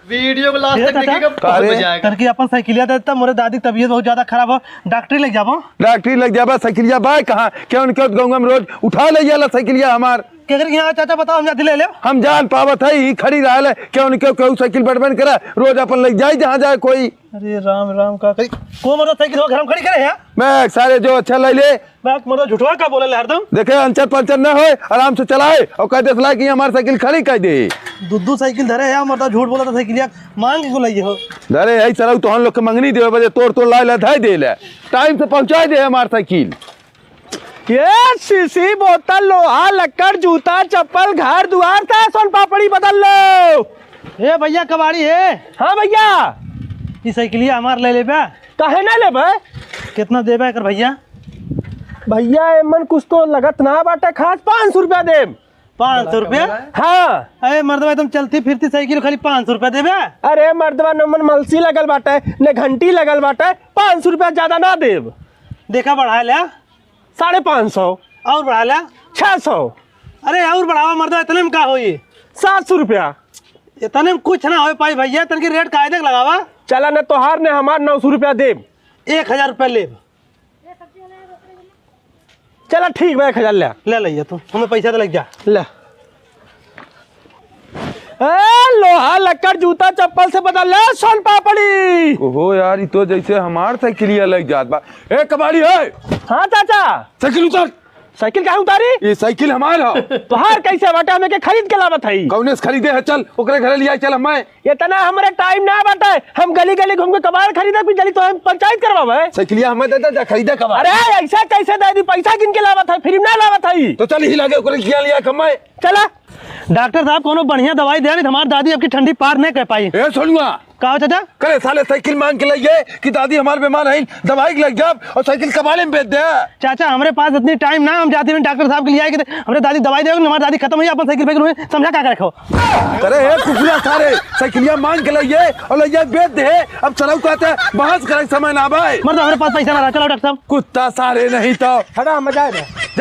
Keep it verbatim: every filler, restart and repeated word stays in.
वीडियो को लास्ट ए तक चाचा, देखिएगा, बहुत अरे। मजा आएगा। तनकी अपन साइकिलिया दे देता, मोरे दादी की तबीयत बहुत ज्यादा खराब हो, डॉक्टरी ले जाबो। डॉक्टरी ले जाबा, साइकिलिया बा कहाँ? केहू न केहू गउँवा में रोज उठा ले जाला साइकिलिया हमार। केकर के यहाँ चाचा बताओ, हम जाती ले लेब। हम जान पावत है, ई खड़ी रहल है, केहू न केहू, केहू साइकिल बटबन करा, रोज अपन ले जाई जहाँ जाए कोई। अरे राम राम, का करी? को मोटरसाइकिल हो घर में खड़ी करे है? मैं सारे जो अच्छा ले ले, बैक मर्दा झूठवा का बोले ले हरदम? देखे, अंचर पंचर न होए, आराम से चलाए और कह दे साला कि हमार साइकिल खड़ी कर दे। दू दू साइकिल धरे है, मर्दा झूठ बोला था, साइकिलिया मांग के को लइए हो। धरे है सरऊ, तोहन लोग के मंगनी देवे बजे तोड़ तोड़ लाए ला धाई दे ले, टाइम से पहुंचाए दे हमार साइकिल। ये शीशी, बोतल, लोहा, लक्कड़, जूता, चप्पल, घर दुआर, ता सोन पापड़ी बदल लो। ए भैया कबाड़ी है। हाँ भैया। ई साइकिलिया हमार ले लेबे? काहे ना लेबे? कितना देबे एकर भैया? भैया, एमन कुछ तो लगत ना बाटे, खास पाँच सौ रुपया देब। पाँच सौ रुपया? हाँ। अरे मर्दवा, एकदम चलती फिरती साइकिल, खाली पाँच सौ रुपया देबे? अरे मर्दवा, न मन मलसी लगल बाटे, न घंटी लगल बाटे, पाँच सौ रुपया ज्यादा ना देब। देखा, बढ़ा ले। साढ़े पाँच सौ। और बढ़ा ले। छह सौ। अरे और बढ़ावा मर्दवा, इतने में का होई? सात सौ रुपया। इतने में कुछ ना हो पाई भैया, तनकी रेट कायदे के लगावा। चला न, तोहार न हमार नौ सौ रुपया देब। एक हजार रुपया लेब। चला ठीक बा, एक हजार ले। ले लइया तू, हमें पैसा तो लग जा। ले। ए, लोहा, लक्कड़, जूता, चप्पल से बदल ले, सोन पापड़ी। ओहो यार, ई तो जैसे हमार साइकिलिया लग जात बा। ए, कबाड़ी है। हाँ चाचा। साइकिल उतार। साइकिल काहे उतारी? ये साइकिल हमार है। तोहार कैसे बाटे? हमें के खरीद के लावत है। कौने से खरीदे है? चल, ओकरे घरे लिया, चल हमें। इतना हमरे टाइम ना बाटे, हम गली गली घूम के कबाड़ खरीदे, फिर जल्दी तो हम पंचायत करवावे। साइकिलिया हमें दे दे, जा खरीदे कबाड़। अरे, ऐसा कैसे दे दी? पैसा गिन के लावत है, फ्री में ना लावत है। तो चल ही लागे, ओकरे किया लिया कमाए। चला। डॉक्टर साहब, कोनो बढ़िया दवाई दे, नहीं तो हमार दादी अब की ठंडी पार नहीं कर पाई। ए सोनुआ। का हो चाचा? करे साले साइकिल मांग के लाइए कि दादी हमार बीमार है, दवाई के लग जाब और साइकिल कबाड़े में बेच दे। चाचा, हमरे पास इतनी टाइम ना, हम जाते हैं डॉक्टर साहब के लिए आए कि हमरे दादी दवाई दे, हमार दादी खत्म हुई, अपन साइकिल फेंक लूँ, समझा का रखो। अरे हे कुकुरा सारे, साइकिलिया मांग के लाइए और लाइए बेच दे। अब सरऊ कहते हैं, बहस करे समय ना भाई। मर्द, हमरे पास पैसा ना रहा। चलो डॉक्टर साहब। कुत्ता सारे नहीं तो। हटा, मजा आएगा।